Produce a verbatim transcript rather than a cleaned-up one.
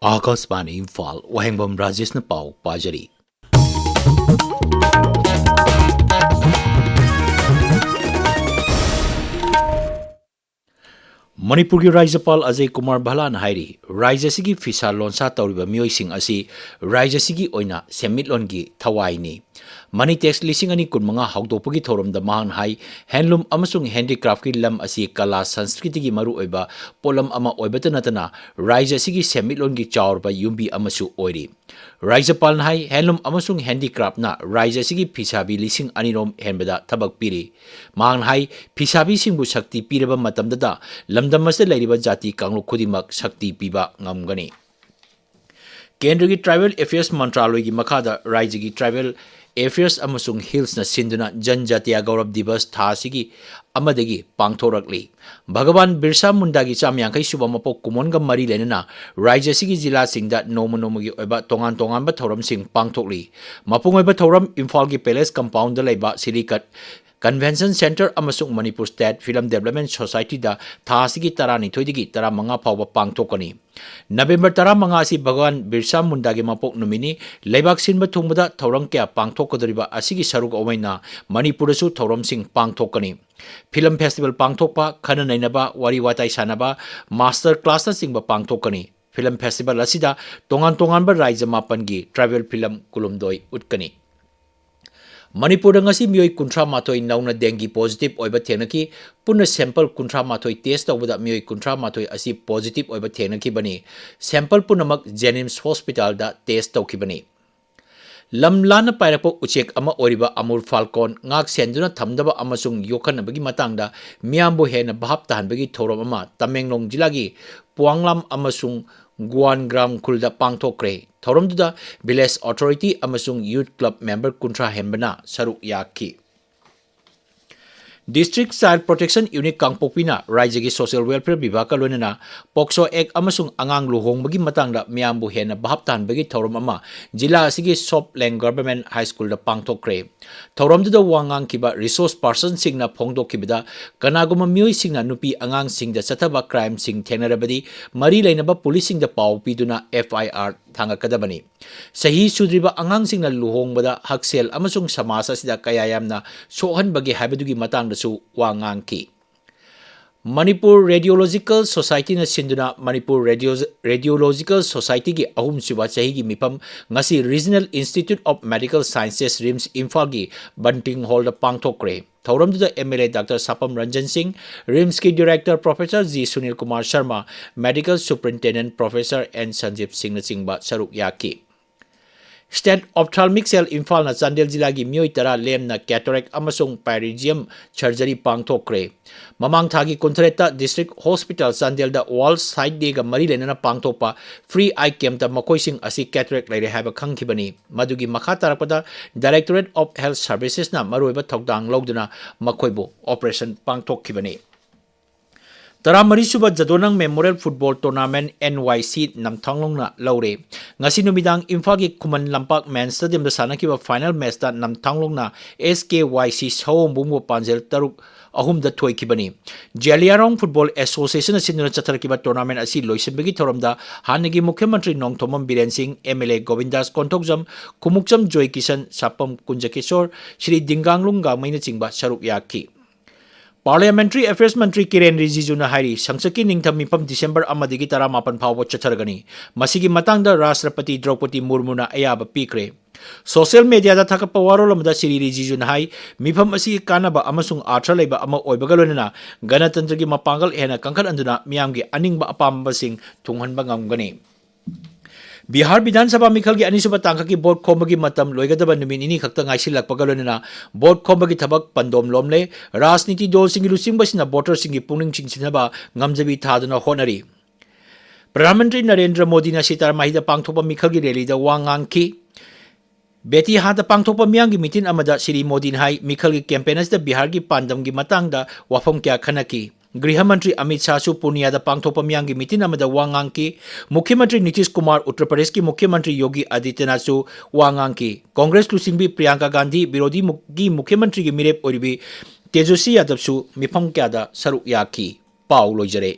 ꯑꯥꯀꯥꯁꯕꯥꯅꯤ ꯏꯝꯐꯥꯜ, ꯋꯥꯍꯦꯡꯕꯝ ꯔꯥꯖꯦꯁꯅ ꯄꯥꯎ ꯄꯥꯖꯔꯤ꯫ ꯃꯅꯤꯄꯨꯔꯒꯤ ꯔꯥꯖ꯭ꯌꯄꯥꯜ ꯑꯖꯌ ꯀꯨꯃꯥꯔ ꯚꯜꯂꯥꯅ ꯍꯥꯏꯔꯤ, ꯔꯥꯖ꯭ꯌ ꯑꯁꯤꯒꯤ ꯐꯤꯁꯥ ꯂꯣꯟꯁꯥ ꯇꯧꯔꯤꯕ ꯃꯤꯑꯣꯏꯁꯤꯡ ꯑꯁꯤ ꯔꯥꯖ꯭ꯌ ꯑꯁꯤꯒꯤ ꯑꯣꯏꯅ ꯁꯦꯟꯃꯤꯠꯂꯣꯟꯒꯤ ꯊꯋꯥꯏꯅꯤ꯫ ꯃꯅꯤ ꯇꯦꯛꯁ ꯂꯤꯁꯤꯡ ꯑꯅꯤ ꯀꯨꯟꯃꯉꯥ ꯍꯧꯗꯣꯛꯄꯒꯤ ꯊꯧꯔꯝꯗ ꯃꯍꯥꯛꯅ ꯍꯥꯏ, ꯍꯦꯟꯂꯨꯝ ꯑꯃꯁꯨꯡ ꯍꯦꯟꯗꯤꯀ꯭ꯔꯥꯐꯀꯤ ꯂꯝ ꯑꯁꯤ ꯀꯂꯥ ꯁꯪꯁꯀ꯭ꯔꯤꯇꯤꯒꯤ ꯃꯔꯨꯑꯣꯏꯕ ꯄꯣꯠꯂꯝ ꯑꯃ ꯑꯣꯏꯕꯇ ꯅꯠꯇꯅ ꯔꯥꯖ꯭ꯌ ꯑꯁꯤꯒꯤ ꯁꯦꯟꯃꯤꯠꯂꯣꯟꯒꯤ ꯆꯥꯎꯔꯕ ꯌꯨꯝꯕꯤ ꯑꯃꯁꯨ ꯑꯣꯏꯔꯤ꯫ ꯔꯥꯖ꯭ꯌꯄꯥꯜꯅ ꯍꯥꯏ, ꯍꯦꯟꯂꯨꯝ ꯑꯃꯁꯨꯡ ꯍꯦꯟꯗꯤꯀ꯭ꯔꯥꯐꯅ ꯔꯥꯖ꯭ꯌ ꯑꯁꯤꯒꯤ ꯐꯤꯁꯥꯕꯤ ꯂꯤꯁꯤꯡ ꯑꯅꯤ ꯔꯣꯝ ꯍꯦꯟꯕꯗ ꯊꯕꯛ ꯄꯤꯔꯤ꯫ ꯃꯍꯥꯛꯅ ꯍꯥꯏ, ꯐꯤꯁꯥꯕꯤꯁꯤꯡꯕꯨ ꯁꯛꯇꯤ ꯄꯤꯔꯕ ꯃꯇꯝꯗꯇ ꯂꯝꯗꯝ ꯑꯁꯤꯗ ꯂꯩꯔꯤꯕ ꯖꯥꯇꯤ ꯀꯥꯡꯂꯨꯞ ꯈꯨꯗꯤꯡꯃꯛ ꯁꯛꯇꯤ ꯄꯤꯕ ꯉꯝꯒꯅꯤ꯫ ꯀꯦꯟꯗ꯭ꯔꯒꯤ ꯇ꯭ꯔꯥꯏꯕꯦꯜ ꯑꯦꯐꯤꯌꯔꯁ ꯃꯟꯇ꯭ꯔꯥꯂꯣꯏꯒꯤ ꯃꯈꯥꯗ ꯔꯥꯖ꯭ꯌꯒꯤ ꯇ꯭ꯔꯥꯏꯕꯦꯜ ꯑꯦꯐꯤꯌꯔꯁ ꯑꯃꯁꯨꯡ ꯍꯤꯜꯁꯅ ꯁꯤꯟꯗꯨꯅ ꯖꯟ ꯖꯥꯇꯤꯌꯥ ꯒꯧꯔꯕ ꯗꯤꯕꯁ ꯊꯥ ꯑꯁꯤꯒꯤ ꯑꯃꯗꯒꯤ ꯄꯥꯡꯊꯣꯔꯛꯂꯤ꯫ ꯚꯒꯋꯥꯟ ꯕꯤꯔꯁꯥ ꯃꯨꯟꯗꯥꯒꯤ ꯆꯥꯝ ꯌꯥꯡꯈꯩ ꯁꯨꯕ ꯃꯄꯣꯛ ꯀꯨꯝꯑꯣꯟꯒ ꯃꯔꯤ ꯂꯩꯅꯅ ꯔꯥꯖ꯭ꯌ ꯑꯁꯤꯒꯤ ꯖꯤꯂꯥꯁꯤꯡꯗ ꯅꯣꯡꯃ ꯅꯣꯡꯃꯒꯤ ꯑꯣꯏꯕ ꯇꯣꯉꯥꯟ ꯇꯣꯉꯥꯟꯕ ꯊꯧꯔꯝꯁꯤꯡ ꯄꯥꯡꯊꯣꯛꯂꯤ꯫ ꯃꯄꯨꯡ ꯑꯣꯏꯕ ꯊꯧꯔꯝ ꯏꯝꯐꯥꯜꯒꯤ ꯄꯦꯂꯦꯁ ꯀꯝꯄꯥꯎꯟꯗ ꯂꯩꯕ ꯁꯤꯂꯤꯀꯠ ꯀꯟꯚꯦꯟꯁꯟ ꯁꯦꯟꯇꯔ ꯑꯃꯁꯨꯡ ꯃꯅꯤꯄꯨꯔ ꯁ꯭ꯇꯦꯠ ꯐꯤꯂꯝ ꯗꯦꯕꯂꯞꯃꯦꯟ ꯁꯣꯁꯥꯏꯇꯤꯗ ꯊꯥ ꯑꯁꯤꯒꯤ ꯇꯔꯥꯅꯤꯊꯣꯏꯗꯒꯤ ꯇꯔꯥꯃꯉꯥ ꯐꯥꯎꯕ ꯄꯥꯡꯊꯣꯛꯀꯅꯤ꯫ ꯅꯕꯦꯝꯕꯔ ꯇꯔꯥꯃꯉꯥ ꯑꯁꯤ ꯚꯒꯋꯥꯟ ꯕꯤꯔꯁꯥ ꯃꯨꯟꯗꯥꯒꯤ ꯃꯄꯣꯛ ꯅꯨꯃꯤꯠꯅꯤ꯫ ꯂꯩꯕꯥꯛ ꯁꯤꯟꯕ ꯊꯨꯡꯕꯗ ꯊꯧꯔꯝ ꯀꯌꯥ ꯄꯥꯡꯊꯣꯛꯀꯗꯧꯔꯤꯕ ꯑꯁꯤꯒꯤ ꯁꯔꯨꯛ ꯑꯣꯏꯅ ꯃꯅꯤꯄꯨꯔꯗꯁꯨ ꯊꯧꯔꯝꯁꯤꯡ ꯄꯥꯡꯊꯣꯛꯀꯅꯤ꯫ ꯐꯤꯂꯝ ꯐꯦꯁꯇꯤꯚꯦꯜ ꯄꯥꯡꯊꯣꯛꯄ, ꯈꯟꯅ ꯅꯩꯅꯕ, ꯋꯥꯔꯤ ꯋꯥꯇꯥꯏ ꯁꯥꯟꯅꯕ, ꯃꯥꯁꯇꯔ ꯀ꯭ꯂꯥꯁꯅꯆꯤꯡꯕ ꯄꯥꯡꯊꯣꯛꯀꯅꯤ꯫ ꯐꯤꯂꯝ ꯐꯦꯁꯇꯤꯚꯦꯜ ꯑꯁꯤꯗ ꯇꯣꯉꯥꯟ ꯇꯣꯉꯥꯟꯕ ꯔꯥꯖ꯭ꯌ ꯃꯥꯄꯟꯒꯤ ꯇ꯭ꯔꯥꯏꯕꯦꯜ ꯐꯤꯂꯝ ꯀꯨꯟꯍꯨꯝꯗꯣꯏ ꯎꯠꯀꯅꯤ꯫ ꯃꯅꯤꯄꯨꯔꯗ ꯉꯁꯤ ꯃꯤꯑꯣꯏ ꯀꯨꯟꯊ꯭ꯔꯥ ꯃꯥꯊꯣꯏ ꯅꯧꯅ ꯗꯦꯡꯒꯤ ꯄꯣꯖꯤꯇꯤꯚ ꯑꯣꯏꯕ ꯊꯦꯡꯅꯈꯤ꯫ ꯄꯨꯟꯅ ꯁꯦꯝꯄꯜ ꯀꯨꯟꯊ꯭ꯔꯥ ꯃꯥꯊꯣꯏ ꯇꯦꯁ ꯇꯧꯕꯗ ꯃꯤꯑꯣꯏ ꯀꯨꯟꯊ꯭ꯔꯥ ꯃꯥꯊꯣꯏ ꯑꯁꯤ ꯄꯣꯖꯤꯇꯤꯚ ꯑꯣꯏꯕ ꯊꯦꯡꯅꯈꯤꯕꯅꯤ꯫ ꯁꯦꯝꯄꯜ ꯄꯨꯝꯅꯃꯛ ꯖꯦꯅꯤꯝꯁ ꯍꯣꯁꯄꯤꯇꯥꯜꯗ ꯇꯦꯁ ꯇꯧꯈꯤꯕꯅꯤ꯫ ꯂꯝ ꯂꯥꯟꯅ ꯄꯥꯏꯔꯛꯄ ꯎꯆꯦꯛ ꯑꯃ ꯑꯣꯏꯔꯤꯕ ꯑꯃꯨꯔ ꯐꯥꯜꯀꯣꯟ ꯉꯥꯛ ꯁꯦꯟꯗꯨꯅ ꯊꯝꯅꯕ ꯑꯃꯁꯨꯡ ꯌꯣꯛꯈꯠꯅꯕꯒꯤ ꯃꯇꯥꯡꯗ ꯃꯤꯌꯥꯝꯕꯨ ꯍꯦꯟꯅ ꯚꯥꯞ ꯇꯥꯍꯟꯕꯒꯤ ꯊꯧꯔꯝ ꯑꯃ ꯇꯃꯦꯡꯂꯣꯡ ꯖꯤꯂꯥꯒꯤ ꯄꯨꯋꯥꯡꯂꯥꯝ ꯑꯃꯁꯨꯡ ꯒꯨꯋꯥꯟꯒ꯭ꯔꯥꯝ ꯈꯨꯜꯗ ꯄꯥꯡꯊꯣꯛꯈ꯭ꯔꯦ꯫ ꯊꯧꯔꯝꯗꯨꯗ ꯚꯤꯂꯦꯖ ꯑꯣꯊꯣꯔꯤꯇꯤ ꯑꯃꯁꯨꯡ ꯌꯨꯊ ꯀ꯭ꯂꯕ ꯃꯦꯝꯕꯔ ꯀꯨꯟꯊ꯭ꯔꯥ ꯍꯦꯟꯕꯅ ꯁꯔꯨꯛ ꯌꯥꯈꯤ꯫ District Child Protection Unit ꯀꯥꯡꯄꯣꯛꯄꯤꯅ ꯔꯥꯏꯖ꯭ꯌꯒꯤ Social Welfare ꯕꯤꯚꯥꯒꯀ ꯂꯣꯏꯅꯅ POCSO Act ꯑꯃꯁꯨꯡ ꯑꯉꯥꯡ ꯂꯨꯍꯣꯡꯕꯒꯤ ꯃꯇꯥꯡꯗ ꯃꯤꯌꯥꯝꯕꯨ ꯍꯦꯟꯅ ꯚꯥꯞ ꯇꯥꯍꯟꯕꯒꯤ ꯊꯧꯔꯝ ꯑꯃ ꯖꯤꯂꯥ ꯑꯁꯤꯒꯤ ꯁꯣꯞꯂꯦꯡ Government High Schoolꯗ ꯄꯥꯡꯊꯣꯛꯈ꯭ꯔꯦ꯫ ꯊꯧꯔꯝꯗꯨꯗ ꯋꯥ ꯉꯥꯡꯈꯤꯕ resource personꯁꯤꯡꯅ ꯐꯣꯡꯗꯣꯛꯈꯤꯕꯗ, ꯀꯅꯥꯒꯨꯝꯕ ꯃꯤꯑꯣꯏꯁꯤꯡꯅ ꯅꯨꯄꯤ ꯑꯉꯥꯡꯁꯤꯡꯗ ꯆꯠꯊꯕ crimeꯁꯤꯡ ꯊꯦꯡꯅꯔꯕꯗꯤ ꯃꯔꯤ ꯂꯩꯅꯕ ꯄꯨꯂꯤꯁꯁꯤꯡꯗ ꯄꯥꯎ ꯄꯤꯗꯨꯅ F I R ꯊꯥꯡꯒꯠꯀꯗꯕꯅꯤ꯫ ꯆꯍꯤ ꯁꯨꯗ꯭ꯔꯤꯕ ꯑꯉꯥꯡꯁꯤꯡꯅ ꯂꯨꯍꯣꯡꯕꯗ ꯍꯛꯁꯦꯜ ꯑꯃꯁꯨꯡ ꯁꯃꯥꯖ ꯑꯁꯤꯗ ꯀꯌꯥ ꯌꯥꯝꯅ ꯁꯣꯛꯍꯟꯕꯒꯦ ꯍꯥꯏꯕꯗꯨꯒꯤ ꯃꯇꯥꯡꯗꯁꯨ ꯋꯥ ꯉꯥꯡꯈꯤ꯫ ꯃꯅꯤꯄꯨꯔ Radiological Societyꯅ ꯁꯤꯟꯗꯨꯅ ꯃꯅꯤꯄꯨꯔ Radio-, Radiological Societyꯒꯤ ꯑꯍꯨꯝꯁꯨꯕ ꯆꯍꯤꯒꯤ ꯃꯤꯐꯝ ꯉꯁꯤ Regional Institute of Medical Sciences, RIMS, ꯏꯝꯐꯥꯜꯒꯤ Banting Hallꯗ ꯄꯥꯡꯊꯣꯛꯈ꯭ꯔꯦ꯫ ꯊꯧꯔꯝꯗꯨꯗ M L A Doctor ꯁꯥꯄꯝ Ranjan ꯁꯤꯡ, RIMSꯀꯤ Director Professor G Sunil Kumar Sharma, Medical Superintendent Professor N ꯁꯟꯖꯤꯞ ꯁꯤꯡꯅꯆꯤꯡꯕ ꯁꯔꯨꯛ ꯌꯥꯈꯤ꯫ State Ophthalmic Cell ꯏꯝꯐꯥꯜꯅ ꯆꯥꯟꯗꯦꯜ ꯖꯤꯂꯥꯒꯤ ꯃꯤꯑꯣꯏ ꯇꯔꯥ ꯂꯦꯝꯅ cataract ꯑꯃꯁꯨꯡ pyresium surgery ꯄꯥꯡꯊꯣꯛꯈ꯭ꯔꯦ꯫ ꯃꯃꯥꯡ ꯊꯥꯒꯤ ꯀꯨꯟꯇꯔꯦꯠꯇ District Hospital ꯆꯥꯟꯗꯦꯜꯗ World Sight Dayꯒ ꯃꯔꯤ ꯂꯩꯅꯅ ꯄꯥꯡꯊꯣꯛꯄ free eye campꯇ ꯃꯈꯣꯏꯁꯤꯡ ꯑꯁꯤ cataract ꯂꯩꯔꯦ ꯍꯥꯏꯕ ꯈꯪꯈꯤꯕꯅꯤ꯫ ꯃꯗꯨꯒꯤ ꯃꯈꯥ ꯇꯥꯔꯛꯄꯗ Directorate of Health Servicesꯅ ꯃꯔꯨꯑꯣꯏꯕ ꯊꯧꯗꯥꯡ ꯂꯧꯗꯨꯅ ꯃꯈꯣꯏꯕꯨ operation ꯄꯥꯡꯊꯣꯛꯈꯤꯕꯅꯤ꯫ ꯇꯔꯥꯃꯔꯤꯁꯨꯕ ꯖꯗꯣꯅꯪ Memorial Football Tournament N Y C ꯅꯝꯊꯥꯡꯂꯣꯡꯅ ꯂꯧꯔꯦ꯫ ꯉꯁꯤ ꯅꯨꯃꯤꯗꯥꯡ ꯏꯝꯐꯥꯜꯒꯤ ꯈꯨꯃꯟ ꯂꯝꯄꯥꯛ Main Stadiumꯗ ꯁꯥꯟꯅꯈꯤꯕ final matchꯇ ꯅꯝꯊꯥꯡꯂꯣꯡꯅ S K Y C ꯁꯑꯣꯝꯕꯨꯡꯕꯨ ꯄꯥꯟꯖꯜ ꯇꯔꯨꯛ, ꯑꯍꯨꯝꯗ ꯊꯣꯏꯈꯤꯕꯅꯤ꯫ ꯖꯦꯂꯤꯌꯥꯡꯔꯣꯡ Football Associationꯅ ꯁꯤꯟꯗꯨꯅ ꯆꯠꯊꯔꯛꯈꯤꯕ tournament ꯑꯁꯤ ꯂꯣꯏꯁꯤꯟꯕꯒꯤ ꯊꯧꯔꯝꯗ ꯍꯥꯟꯅꯒꯤ ꯃꯨꯈ꯭ꯌ ꯃꯟꯇ꯭ꯔꯤ ꯅꯣꯡꯊꯣꯝꯕꯝ ꯕꯤꯔꯦꯟ ꯁꯤꯡ, M L A ꯒꯣꯕꯤꯟꯗꯥꯁ Konthoujam, Khumukcham ꯖꯣꯏ ꯀꯤꯁꯟ, ꯁꯥꯄꯝ ꯀꯨꯟꯖꯀꯤꯁꯣꯔ, ꯁ꯭ꯔꯤ ꯗꯤꯡꯒꯥꯡꯂꯨꯡ ꯒꯥꯡꯃꯩꯅꯆꯤꯡꯕ ꯁꯔꯨꯛ ꯌꯥꯈꯤ꯫ Parliamentary Affairs ꯃꯟꯇ꯭ꯔꯤ ꯀꯤꯔꯦꯟ ꯔꯤꯖꯤꯖꯨꯅ ꯍꯥꯏꯔꯤ, ꯁꯪꯁꯠꯀꯤ ꯅꯤꯡꯊꯝ ꯃꯤꯐꯝ December ꯑꯃꯗꯒꯤ ꯇꯔꯥꯃꯥꯄꯟ ꯐꯥꯎꯕ ꯆꯠꯊꯔꯒꯅꯤ꯫ ꯃꯁꯤꯒꯤ ꯃꯇꯥꯡꯗ ꯔꯥꯁꯇ꯭ꯔꯄꯇꯤ ꯗ꯭ꯔꯧꯄꯗꯤ ꯃꯨꯔꯃꯨꯅ ꯑꯌꯥꯕ ꯄꯤꯈ꯭ꯔꯦ꯫ Social mediaꯗ ꯊꯥꯒꯠꯄ ꯋꯥꯔꯣꯜ ꯑꯃꯗ ꯁ꯭ꯔꯤ ꯔꯤꯖꯤꯖꯨꯅ ꯍꯥꯏ, ꯃꯤꯐꯝ ꯑꯁꯤ ꯀꯥꯟꯅꯕ ꯑꯃꯁꯨꯡ ꯑꯥꯔꯊ ꯂꯩꯕ ꯑꯃ ꯑꯣꯏꯕꯒ ꯂꯣꯏꯅꯅ ꯒꯅꯇꯟꯇ꯭ꯔꯒꯤ ꯃꯄꯥꯡꯒꯜ ꯍꯦꯟꯅ ꯀꯟꯈꯠꯍꯟꯗꯨꯅ ꯃꯤꯌꯥꯝꯒꯤ ꯑꯅꯤꯡꯕ ꯑꯄꯥꯝꯕꯁꯤꯡ ꯊꯨꯡꯍꯟꯕ ꯉꯝꯒꯅꯤ꯫ ꯕꯤꯍꯥꯔ ꯕꯤꯙꯥꯟ ꯁꯚꯥ ꯃꯤꯈꯜꯒꯤ ꯑꯅꯤꯁꯨꯕ ꯇꯥꯡꯀꯛꯀꯤ vote ꯈꯣꯝꯕꯒꯤ ꯃꯇꯝ ꯂꯣꯏꯒꯗꯕ ꯅꯨꯃꯤꯠ ꯅꯤꯅꯤ ꯈꯛꯇ ꯉꯥꯏꯁꯤꯜꯂꯛꯄꯒ ꯂꯣꯏꯅꯅ vote ꯈꯣꯝꯕꯒꯤ ꯊꯕꯛ ꯄꯟꯗꯣꯝ ꯂꯣꯝꯂꯦ꯫ ꯔꯥꯖꯅꯤꯇꯤ ꯗꯜꯁꯤꯡꯒꯤ ꯂꯨꯆꯤꯡꯕꯁꯤꯡꯅ voterꯁꯤꯡꯒꯤ ꯄꯨꯛꯅꯤꯡ ꯆꯤꯡꯁꯤꯟꯅꯕ ꯉꯝꯖꯕꯤ ꯊꯥꯗꯨꯅ ꯍꯣꯠꯅꯔꯤ꯫ ꯄ꯭ꯔꯙꯥꯟ ꯃꯟꯇ꯭ꯔꯤ ꯅꯔꯦꯟꯗ꯭ꯔ ꯃꯣꯗꯤꯅ ꯁꯤꯇꯥꯔꯃꯥꯍꯤꯗ ꯄꯥꯡꯊꯣꯛꯄ ꯃꯤꯈꯜꯒꯤ rallyꯗ ꯋꯥ ꯉꯥꯡꯈꯤ꯫ ꯕꯦꯇꯤꯍꯥꯗ ꯄꯥꯡꯊꯣꯛꯄ ꯃꯤꯌꯥꯝꯒꯤ ꯃꯤꯇꯤꯟ ꯑꯃꯗ ꯁ꯭ꯔꯤ ꯃꯣꯗꯤꯅ ꯍꯥꯏ, ꯃꯤꯈꯜꯒꯤ ꯀꯦꯝꯄꯦꯟ ꯑꯁꯤꯗ ꯕꯤꯍꯥꯔꯒꯤ ꯄꯥꯟꯗꯝꯒꯤ ꯃꯇꯥꯡꯗ ꯋꯥꯐꯝ ꯀꯌꯥ ꯈꯟꯅꯈꯤ꯫ ꯒ꯭ꯔꯤꯍ ꯃꯟꯇ꯭ꯔꯤ ꯑꯃꯤꯠ ꯁꯥꯍꯁꯨ ꯄꯨꯔꯅꯤꯌꯥꯗ ꯄꯥꯡꯊꯣꯛꯄ ꯃꯤꯌꯥꯝꯒꯤ ꯃꯤꯇꯤꯟ ꯑꯃꯗ ꯋꯥ ꯉꯥꯡꯈꯤ꯫ ꯃꯨꯈ꯭ꯌ ꯃꯟꯇ꯭ꯔꯤ ꯅꯤꯇꯤꯁ ꯀꯨꯃꯥꯔ, ꯎꯠꯇꯔ ꯄ꯭ꯔꯗꯦꯁꯀꯤ ꯃꯨꯈ꯭ꯌ ꯃꯟꯇ꯭ꯔꯤ ꯌꯣꯒꯤ ꯑꯥꯗꯤꯇ꯭ꯌꯅꯥꯊꯁꯨ ꯋꯥ ꯉꯥꯡꯈꯤ꯫ ꯀꯣꯡꯒ꯭ꯔꯦꯁ ꯂꯨꯆꯤꯡꯕꯤ ꯄ꯭ꯔꯤꯌꯥꯡꯀꯥ ꯒꯥꯟꯙꯤ, ꯕꯤꯔꯣꯙꯤꯒꯤ ꯃꯨꯈ꯭ꯌ ꯃꯟꯇ꯭ꯔꯤꯒꯤ ꯃꯤꯔꯦꯞ ꯑꯣꯏꯔꯤꯕꯤ ꯇꯦꯖꯁ꯭ꯋꯤ ꯌꯥꯗꯕꯁꯨ ꯃꯤꯐꯝ ꯀꯌꯥꯗ ꯁꯔꯨꯛ ꯌꯥꯈꯤ꯫ ꯄꯥꯎ ꯂꯣꯏꯖꯔꯦ꯫